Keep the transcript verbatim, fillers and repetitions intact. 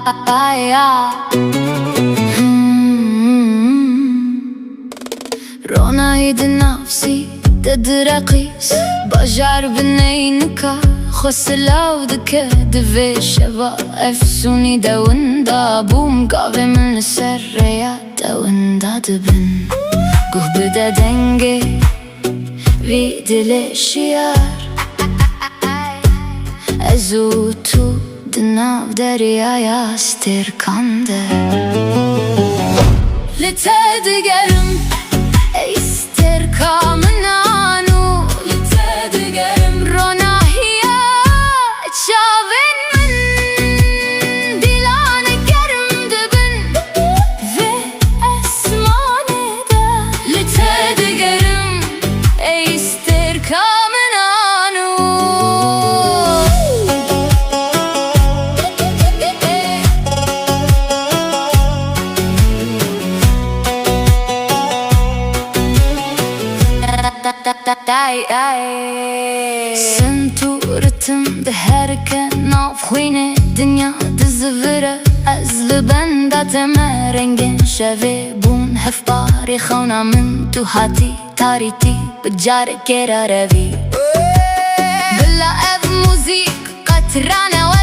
Aya. Hmm. Ronahî di navsî de direqîs, bajar bi neynika xwe silav dike. Di vê şeva efsûnî de winda bûm, gavê min li ser rêya de winda dibin. Guh bide dengê vî dilê şiyar. Ez û tu di nav deryaya stêrkan de. Li te digerim, ey stêrka min a nû. Li te digerim, ronahiya çavên min, dîlane germ dibin. Vê esmanê de li te digerim, ey stêrka min a nû. Sint û ritim diherike nav xwînê, dinya dizivire, ez li benda te me. Rengên şevê bûn hevparê xewna min, tu hatî tarîtî bi carekê re revî. Bila ev muzîk qet ranewe.